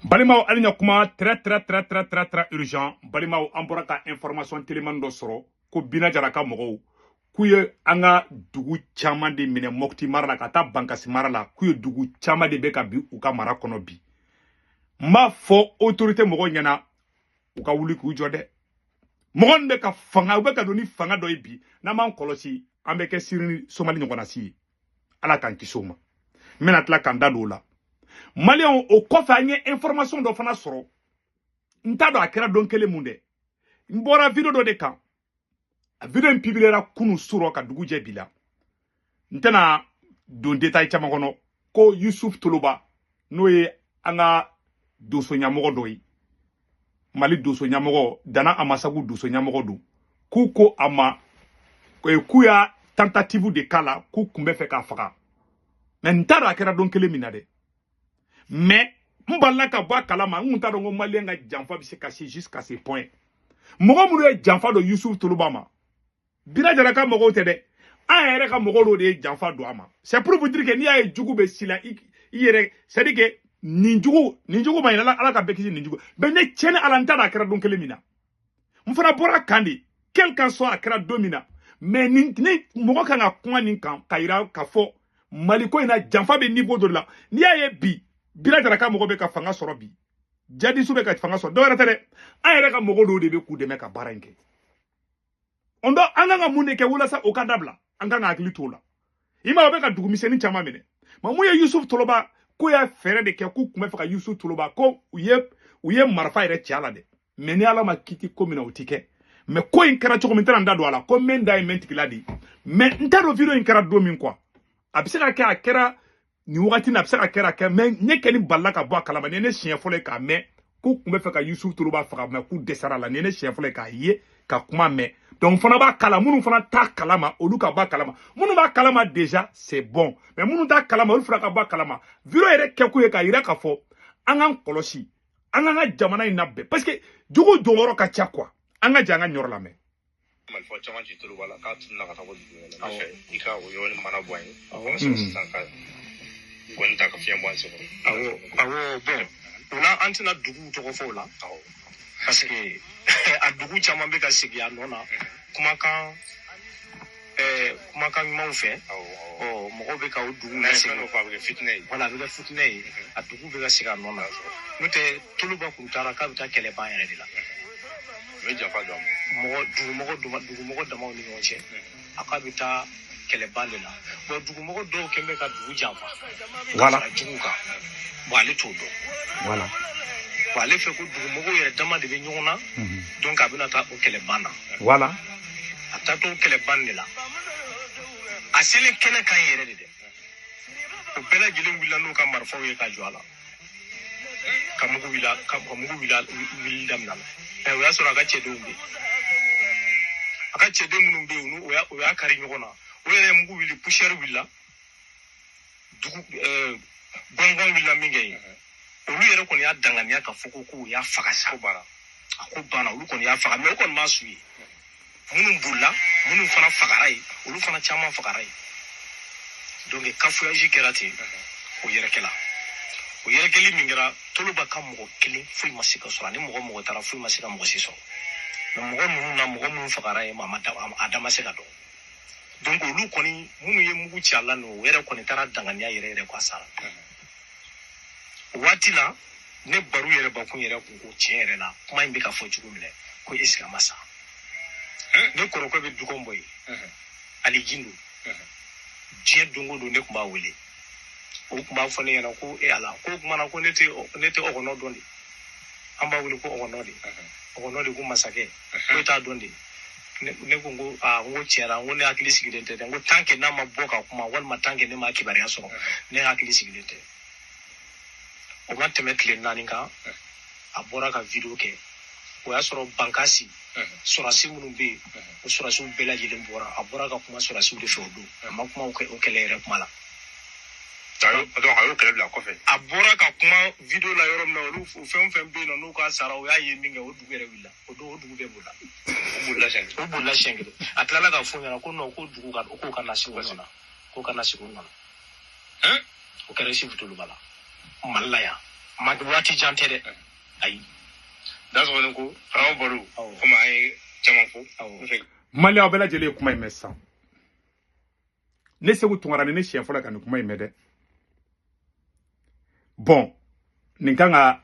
Balimaw, hali ɲa kuma, très très très très très très urgent. Balimaw, an bɔra ka information telimani dɔ sɔrɔ ko Bina Jara ka mɔgɔw k'u ye an ka dugu caman de minɛ Mɔpti mara la ka taa Bankasi mara la, k'u ye dugu caman de bɛ ka bi u ka mara kɔnɔ bi. N b'a fɔ autorité mɔgɔw ɲɛna, u ka wuli k'u jɔ dɛ. Mɔgɔ min bɛ ka fanga, u bɛ ka don ni fanga dɔ ye bi, n'an m'an kɔlɔsi, an bɛ kɛ Siri ni Somali ɲɔgɔnna si ye. Ala k'an kisi o ma. N bɛna tila k'an da don o la. Maliyɛnw, o kɔfɛ, an ye information dɔ fana sɔrɔ. N t'a dɔn a kɛra don kelen mun dɛ. N bɔra vidéo dɔ de kan. A vidéo in publiera kunu surɔ ka dugu jɛ bi la. N tɛna don détail caman kɔnɔ ko Yusuf Toloba, n'o ye an ka donso ɲɛmɔgɔ dɔ ye, Mali donso ɲɛmɔgɔ, Dana Amasagu donso ɲɛmɔgɔ don, k'u ko a ma k'u y'a tentative de k'a la, k'u kun bɛ fɛ k'a faga. Mais n t'a dɔn a kɛra don kelen min na dɛ. Mais n balila ka bɔ a kalama. N kun t'a dɔn ko maliyɛn ka janfa bɛ se ka se jusqu'à ce point. Mɔgɔ minnu ye janfa don Yusuf Toloba ma, Bina Jara ka mɔgɔw tɛ dɛ, an yɛrɛ ka mɔgɔw dɔw de ye janfa don a ma. C'est pour vous dire que n'i y'a ye jugu bɛ si la, i yɛrɛ, c'est à dire que nin jugu ma ɲi. Ala, ala ka bɛɛ kisi nin jugu. Mais ne cɛ ni ala, n t'a dɔn a kɛra don kelen min na. N fana bɔra kan de, quel qu'en soit a kɛra don min na. Mais nin ni mɔgɔ kan ka kuma nin kan ka yira ka fɔ Mali ko in na, janfa bɛ niveau dɔ de la. N'i y'a ye bi Bina Jara ka mɔgɔ bɛ ka fanga sɔrɔ bi, jadisu bɛ ka fanga sɔrɔ, dɔwɛrɛ tɛ dɛ, an yɛrɛ ka mɔgɔ dɔw de bɛ k'u dɛmɛ ka baara in kɛ. On doit, an kan ka mun de kɛ walasa o ka dabila? An kan ka hakili t'o la. I ma ye, o bɛ ka dugumisɛnnin caman minɛ. Ma mun ye Yusuf Toloba ko y'a fɛɛrɛ de kɛ k'u tun bɛ fɛ ka Yusuf Toloba, ko u ye marifa yɛrɛ ci a la dɛ. Mais ni Ala ma kiti ko min na, o ti kɛ. Mais ko in kɛra cogo min, n tɛna n da don a la ko n bɛ n da ye n bɛ n tigila de. Mais n t'a dɔn vidéo in kɛra don min quoi. A bɛ se ka kɛ a kɛra nin wagati in, a bɛ se ka kɛ a kɛ. Mais ne kɛni balila ka bɔ a kalama. Nin ye ne siɲɛ fɔlɔ ye k'a mɛn k'u tun bɛ fɛ ka Yusuf Toloba faga, mais k'u dɛsɛra la. Nin ye ne siɲɛ fɔlɔ ye k'a ye ka kuma mɛn. Donc fana b'a kala, minnu fana t'a kalama, olu ka bɔ a kalama. Minnu b'a kalama déjà, c'est bon, mais minnu t'a kalama, olu fana ka bɔ a kalama. Vidéo yɛrɛ kɛkun ye k'a yira k'a fɔ an k'an kɔlɔsi, an k'an ka jamana in labɛn, parce que jugu jɔyɔrɔ ka ca quoi. An ka jɛ an ka ɲɔrɔ lamɛn. Marifa caman ci Toloba la k'a tununa ka taa bɔ dugu wɛrɛ la. N bɛ fɛ i ka o yɔrɔnin mana bɔ an ye. An bɛ sɔrɔ sisan ka gɔni ta ka fiɲɛ bɔ an sen kɔrɔ. Awɔ, bon, o la an tɛna duguw tɔgɔ fɔ o la, parce que a dugu caman bɛ ka segin a nɔ na kumakan kumakan ɲumanw fɛ. Awɔ. Ɔ, mɔgɔw bɛ ka o dugu N'a ye fɛn lasegin. dɔ fɔ, a bɛ kɛ fitinɛ ye. Wala, a bɛ kɛ fitinɛ ye. A dugu bɛ ka segin a nɔ na. N'o tɛ, Toloba kun taara k'a bɛ taa kɛlɛ ban yɛrɛ de la. U bɛ janfa don a ma. Mɔgɔ dugumɔgɔ dama, dugumɔgɔ damaw ni ɲɔgɔn cɛ, a k'a bɛ taa kɛlɛban de la. Bon, dugumɔgɔ dɔw kɛn bɛ ka dugu janfa ka fara juguw kan. Bon, ale t'o dɔn. Bon, ale fɛ ko dugumɔgɔw yɛrɛ dama de bɛ ɲɔgɔn na. Donc a bɛna taa o kɛlɛban na. A taatɔ o kɛlɛban de la, a selen kɛnɛ kan yɛrɛ de dɛ, o bɛɛ lajɛlen wulila n'u ka marifaw ye ka jɔ a la, ka mugu wuli, ka mugu wuli, wuli daminɛ la. Ɛ, o y'a sɔrɔ a ka cɛdenw bɛ yen. A ka cɛden minnu bɛ yen, o y'a kari ɲɔgɔn na. O yɛrɛ ye mugu wuli, poussière wulila dugu, gɔngɔn wulila min kɛ yen, olu yɛrɛ kɔni y'a danganiya ka fɔ ko k'u y'a faga sa. Ko banna. A ko banna, olu kɔni y'a faga. Mais o kɔni ma su ye minnu bolila, minnu fana fagara yen, olu fana caman fagara yen. Donc cafouillage kɛra ten. O yɛrɛkɛla, o yɛrɛkɛli min kɛra, Toloba ka mɔgɔ kelen foyi ma se ka sɔrɔ. Ani mɔgɔ mɔgɔ taara, foyi ma se ka mɔgɔ si sɔrɔ. Mais mɔgɔ ninnu na, mɔgɔ minnu fagara yen, a ma da, a da ma se ka dɔn. Donc olu kɔni minnu ye mugu ci a la, o yɛrɛ kɔni taara danganiya yɛrɛ yɛrɛ ko a sara. O waati la, ne baro yɛrɛ bakun yɛrɛ kun ko tiɲɛ yɛrɛ la, kuma in bɛ ka fɔ cogo min dɛ, ko est ce que a ma sa? Ne kɔrɔkɛ bɛ dugɔn bɔ yen, Ali Gindo. Diɲɛ don o don, ne tun b'a wele, o tun b'a fɔ ne ɲɛna ko e ala ko o kumana ko ne tɛ ɔgɔnɔ dɔn de. An b'a wele ko ɔgɔnɔ de, ɔgɔnɔ de, ko masakɛ ko e t'a dɔn de. Ne ko n ko aa, n ko tiɲɛ na, n ko ne hakili sigilen tɛ dɛ. N ko tant que n'a ma bɔ ka kuma, walima tant que ne ma kibaruya sɔrɔ, ne hakili sigilen tɛ. O ma tɛmɛ tile 4 kan, a bɔra ka vidéo kɛ. O y'a sɔrɔ Bankasi sɔrɔsi minnu bɛ yen, o sɔrɔsiw bɛɛ lajɛlen bɔra. A bɔra ka kuma sɔrɔsiw de fɛ o don. A ma kuma o kɛlɛ yɛrɛ kuma la. Donc a y'o kɛlɛ bila kɔfɛ. A bɔra ka kuma vidéo la yɔrɔ min na, olu fɛn o fɛn bɛ yen nɔ n'u ka sara, o y'a ye min kɛ, o dugu yɛrɛ wulila o don, o dugu bɛɛ bolila. O bolila siɲɛ kelen. O bolila siɲɛ kelen. A tilala ka fɔ ɲɛna ko non, ko dugu ka k'o ka na sigi o nɔ na, k'o ka na sigi o nɔ na. O kɛra Segu Toloba la, Mali la yan. Ma waati jan tɛ dɛ, ayi. Dansɔgɔnin ko karamɔgɔ Baro, komi an ye caman fɔ n fɛ. Maliyɛnw bɛɛ lajɛlen ye kuma in mɛn sisan. Ne Segu Tunkara, ni ne siɲɛ fɔlɔ ka nin kuma in mɛn dɛ. Bon, nin kan ka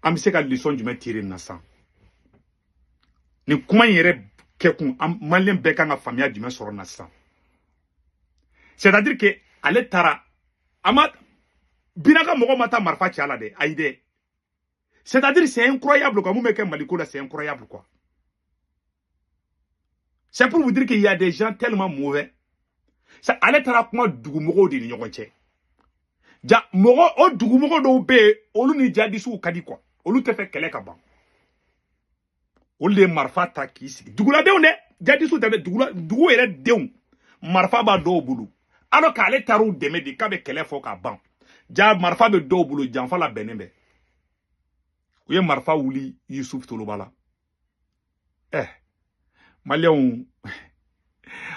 an bɛ se ka leçon jumɛn tirer nin na sisan? Nin kuma in yɛrɛ kɛkun, maliyɛn bɛɛ kan ka faamuya jumɛn sɔrɔ nin na sisan? C'est à dire que ale taara, a ma Bina ka mɔgɔ ma taa marifa ci a la dɛ, ayi dɛ. C'est à dire, c'est incroyable quoi. Mun bɛ kɛ Maliko la, c'est incroyable quoi. C'est pour vous dire qu'il y a des gens tellement mauvais. Ça, ale taara kuma dugumɔgɔw de ni ɲɔgɔn cɛ. Ja mɔgɔ o dugumɔgɔ dɔw bɛ yen, olu ni jadisiw ka di quoi, olu tɛ fɛ kɛlɛ ka ban, olu de ye marifa ta k'i sigi. Duguladenw dɛ, jadisiw tɛ dɛ, dugula dugu yɛrɛ denw, marifa b'a dɔw bolo, alors qu'ale taara u dɛmɛ de k'a bɛ kɛlɛ fɔ k'a ban. Ja marifa bɛ dɔw bolo, janfa la bɛnnen bɛ, u ye marifa wuli Yusuf Toloba la. Maliyɛnw,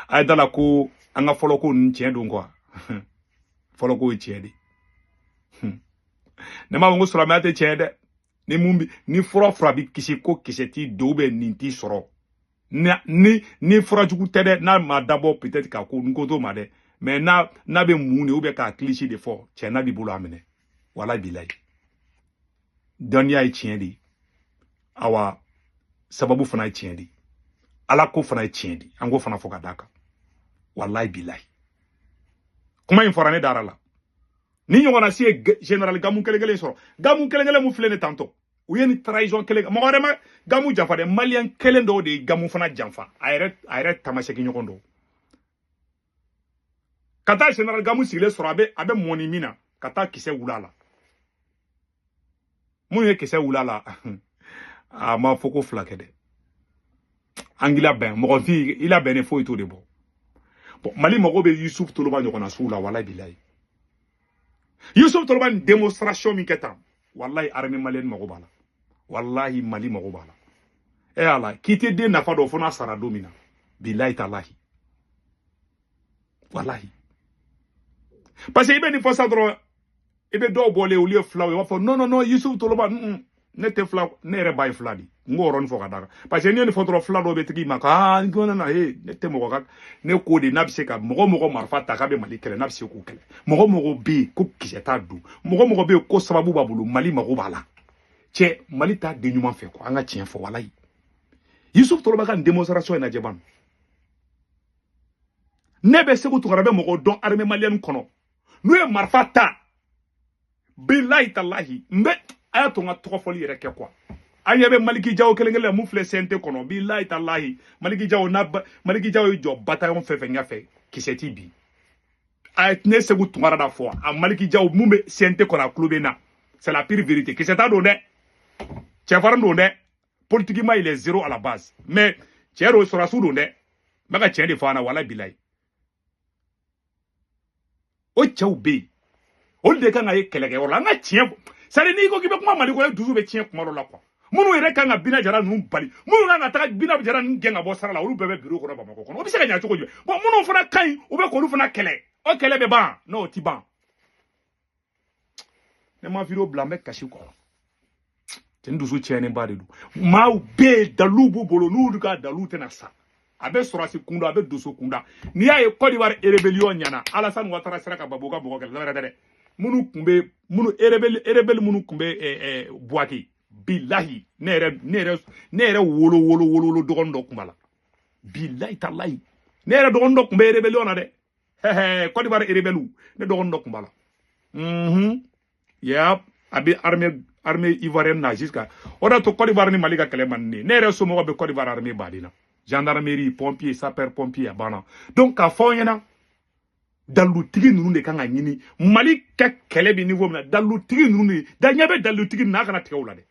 a ye da la ko an ka fɔlɔ ko ninnu tiɲɛ don quoi. Fɔlɔ ko ye tiɲɛ de. Ne m'a fɔ ko silamɛya tɛ tiɲɛ dɛ. Ni mun bi ni fura bi kisi ko kisɛ t'i don bɛ nin t'i sɔrɔ ni fura jugu tɛ dɛ, n'a ma dabɔ peut-être k'a ko n ko t'o ma dɛ, mais n'a bɛ mun de ou bien k'a kilisi de fɔ cɛ n'a b'i bolo a minɛ. Walahi bilayi, dɔnniya ye tiɲɛ de ye, awa sababu fana ye tiɲɛ de ye, ala ko fana ye tiɲɛ de ye, an k'o fana fɔ ka d'a kan. Walahi bilayi, kuma in fɔra ne dara la. Ni ɲɔgɔnna si ye général Gamu kelen kelen sɔrɔ, Gamu kelen kelen mun filɛ nin tantɔ, u ye ni trahison kelen, mɔgɔ wɛrɛ ma Gamu janfa dɛ, maliyɛn kelen dɔw de ye Gamu fana janfa, a yɛrɛ tamaseki ɲɔgɔn dɔw ka taa général Gamu sigilen sɔrɔ, a bɛ mɔni min na ka taa kisɛ wula la. Minnu ye kisɛ wula la, a ma fɔ ko fila kɛ dɛ. An k'i labɛn, mɔgɔnfin i labɛnnen foyi t'o de bɔ. Bon, Mali mago bɛ Yusuf Toloba ɲɔgɔnna sugu la. Walahi bilayi, Yusuf Toloba ni démonstration min kɛ tan, walahi armée malienne mago b'a la, walahi Mali mago b'a la. E ala k'i tɛ den nafa dɔn fo n'a sara don min na. Bilayi talahi, walahi, parce que i bɛ nin fɔ sa dɔrɔn, i bɛ dɔw bɔlen, olu ye filaw ye, u b'a fɔ non non non, Yusuf Toloba, ne tɛ fila, ne yɛrɛ ba ye fila de. N k'o yɔrɔnin fɔ ka d'a kan, parce que n'i ye nin fɔ dɔrɔn, fila dɔw bɛ tigi ma ko aa n ko ne na he, ne tɛ mɔgɔ ka ne ko de n'a bɛ se ka mɔgɔ marifa ta k'a bɛ Mali kɛlɛ, n'a bɛ se k'o kɛlɛ. Mɔgɔ bɛ yen ko kisɛ t'a don, mɔgɔ bɛ yen ko sababu b'a bolo, Mali mago b'a la. Cɛ, Mali t'a den ɲuman fɛ quoi, an ka tiɲɛ fɔ. Walayi, Yusuf Toloba ka nin démonstration in lajɛ ban. Ne bɛ Segu Tunkara bɛ mɔgɔ dɔn armée malienne kɔnɔ, n'u ye marifa ta, bilayi talahi, n bɛ a y'a to n ka tɔgɔ fɔli yɛrɛ kɛ quoi. An ɲɛ bɛ Maliki Jawo kelen kelen mun filɛ CNT kɔnɔ. Bilayi talahi, Maliki Jawo n'a Maliki Jawo ye jɔ bataillon fɛn fɛn ɲɛfɛ, kisɛ ti bi. A ye ne Segu Tunkara da fɔ a Maliki Jawo mun bɛ CNT kɔnɔ, a tulo bɛ n na, c'est la pire vérité. Kisɛ t'a don dɛ, cɛfarin don dɛ, politiquement il est zéro à la base, mais cɛ don, sɔrɔsiw don dɛ. N bɛ ka tiɲɛ de fɔ an na. Walahi bilayi, o cɛw bɛ yen, olu de kan ka ye kɛlɛkɛyɔrɔ la. An ka tiɲɛ fɔ, c'est à dire n'i ko k'i bɛ kuma Mali kɔnɔ, e dusu bɛ tiɲɛ kuma dɔ la quoi. Minnu yɛrɛ kan ka Bina Jara ninnu bali, minnu kan ka taga Bina Jara ninnu gɛn ka bɔ sira la, olu bɛɛ bɛ bureau kɔnɔ Bamakɔ kɔnɔ. O bɛ se ka ɲɛ cogo jumɛn? Bon, minnu fana ka ɲi, u bɛ k'olu fana kɛlɛ, o kɛlɛ bɛ ban? N'o ti ban. Ne ma vidéo bila, n bɛ kasi quoi. Cɛ, n dusu tiɲɛnenba de don. Maaw bɛ yen, dalilu b'u bolo, n'olu ka dalilu tɛna sa. A bɛ sɔrɔsi kunda, a bɛ doso kunda. N'i y'a ye Côte d'Ivoire rébellion ɲɛna, Alassane Ouattara sera ka Gbagbo ka mɔgɔ kɛlɛ, dɔwɛrɛ tɛ dɛ. Minnu tun bɛ minnu rebelle minnu tun bɛ Bouaké, bilahi, ne yɛrɛ wolo wolo wolo wolo dɔgɔnin dɔ tun b'a la. Bilahi talahi, ne yɛrɛ dɔgɔnin dɔ tun bɛ rébellion na dɛ. Hɛhɛ, Côte d'Ivoire rebelle, ne dɔgɔnin dɔ tun b'a la. Yep, a bɛ armée ivoirienne na jusqu'à o de y'a to Côte d'Ivoire ni Mali ka kɛlɛ man di ne ye. Ne yɛrɛ somɔgɔw bɛ Côte d'Ivoire armée baden na, gendarmerie, pompier, sapeur pompier, a banna. Donc k'a fɔ aw ɲɛna, dalilutigi ninnu de kan ka ɲini. Mali ka kɛlɛ bɛ niveau min na, dalilutigi ninnu de da ɲɛ bɛ dalilutigi ninnu n'a kana tigɛ u la dɛ.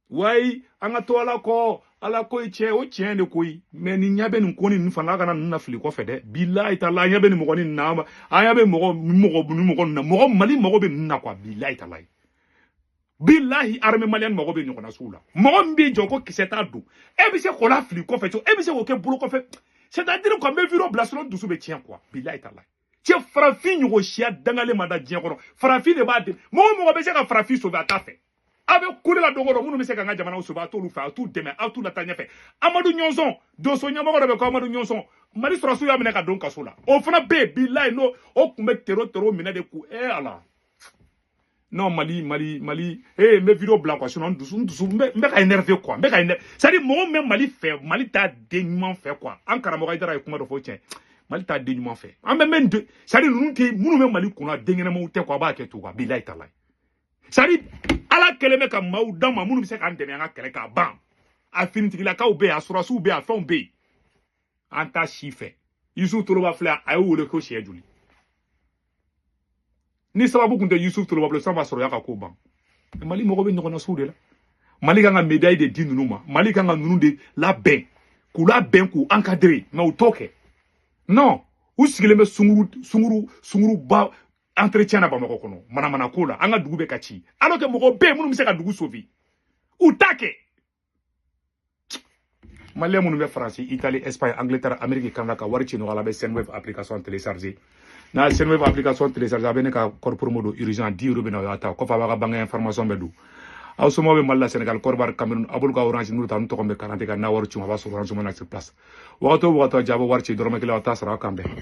Wayi, an ka to ala kɔ, ala ko ye tiɲɛ, o tiɲɛ de koyi. Mais ni ɲɛ bɛ nin ko nin fana kana ninnu na fili kɔfɛ dɛ. Bilayi talahi, ɲɛ bɛ nin mɔgɔ nin na, an ɲɛ bɛ mɔgɔ mɔgɔ ni mɔgɔ nin na, mɔgɔ Mali mago bɛ ninnu na quoi. Bilayi talahi, bilahi, armée malienne mago bɛ ɲɔgɔnna sugu la. Mɔgɔ min b'i jɔ ko kisɛ t'a don, e bɛ se k'o la fili kɔfɛ cogo, e bɛ se k'o kɛ bolo kɔfɛ? C'est à dire quoi, n bɛ vidéo bila sinon dusu bɛ tiɲɛ quoi. Bilayi talahi, Cɛ farafin ɲɔgɔn siya dangalen ma da diɲɛ kɔnɔ. Farafin de b'a dɛmɛ. Mɔgɔ o mɔgɔ bɛ se ka farafin sauver a t'a fɛ. A bɛ kule la don o don minnu bɛ se k'an ka jamanaw sauver a t'olu fɛ, a t'u dɛmɛ, a t'u lataa ɲɛfɛ. Amadu Ɲɔnsɔn, donso ɲɛmɔgɔ dɔ bɛ ko Amadu Ɲɔnsɔn, Mali sɔrɔdasiw y'a minɛ ka don kaso la. O fana bɛ yen bilayi n'o o tun bɛ tero minɛ de k'u ala. Non, Mali, Mali, Mali. Eh, n bɛ vidéo bila quoi, sinon n dusu n bɛ ka énervé quoi, n bɛ ka énervé. C'est à dire mɔgɔ min bɛ Mali fɛ, Mali t'a den ɲuman fɛ quoi. An karamɔgɔ Hayidara ye kuma dɔ fɔ tiɲɛ. Mali t'a den ɲuman fɛ. An bɛ min de, c'est à dire ninnu tɛ minnu bɛ Mali kunna den ɲɛnamaw tɛ quoi, a b'a kɛ to quoi, bilayi talayi. C'est à dire Ala kɛlen bɛ ka maaw d'an ma minnu bɛ se k'an dɛmɛ an ka kɛlɛ k'a ban. A finitigilakaw bɛ yen, a sɔrɔdasiw bɛ yen, a fɛnw bɛ yen. An t'a si fɛ. Yusuf Toloba filɛ, a y'o wele ko siɲɛ joli. Ni sababu kun tɛ Yusuf Toloba bolo, sisan b'a sɔrɔ y'a ka ko ban. Mali mɔgɔ bɛ ɲɔgɔn na sugu de la. Mali kan ka médaille de di ninnu ma. Mali kan ka ninnu de labɛn. K'u labɛn k'u encadrer, mais u t'o kɛ. Non, u sigilen bɛ sunguruba entretien na Bamakɔ kɔnɔ, manamana ko la, an ka dugu bɛ ka ci. Alors que mɔgɔ bɛ yen minnu bɛ se ka dugu sauver. U t'a kɛ. Malien minnu bɛ Faransi, Italie, Espagne, Angleterre, Amérique, Canada ka wari ci ɲɔgɔn la, a bɛ Sendwave application télécharger. N'a ye Sendwave application télécharger, a bɛ ne ka code promo don urgent 10 euros bɛ na o y'a ta. Kɔfɛ a b'a ka banque information bɛɛ don. Aw somɔgɔw bɛ Mali la, Sénégal, Côte d'Ivoire, Cameroun, a b'olu ka Orange n'u ta, n tɔgɔ bɛ karante ka n'a wari ci ma, a b'a sɔrɔ Orange Money sur place. Wagati o wagati a bɛ wari ci dɔrɔmɛ kelen, aw t'a sɔrɔ, aw kan bɛn.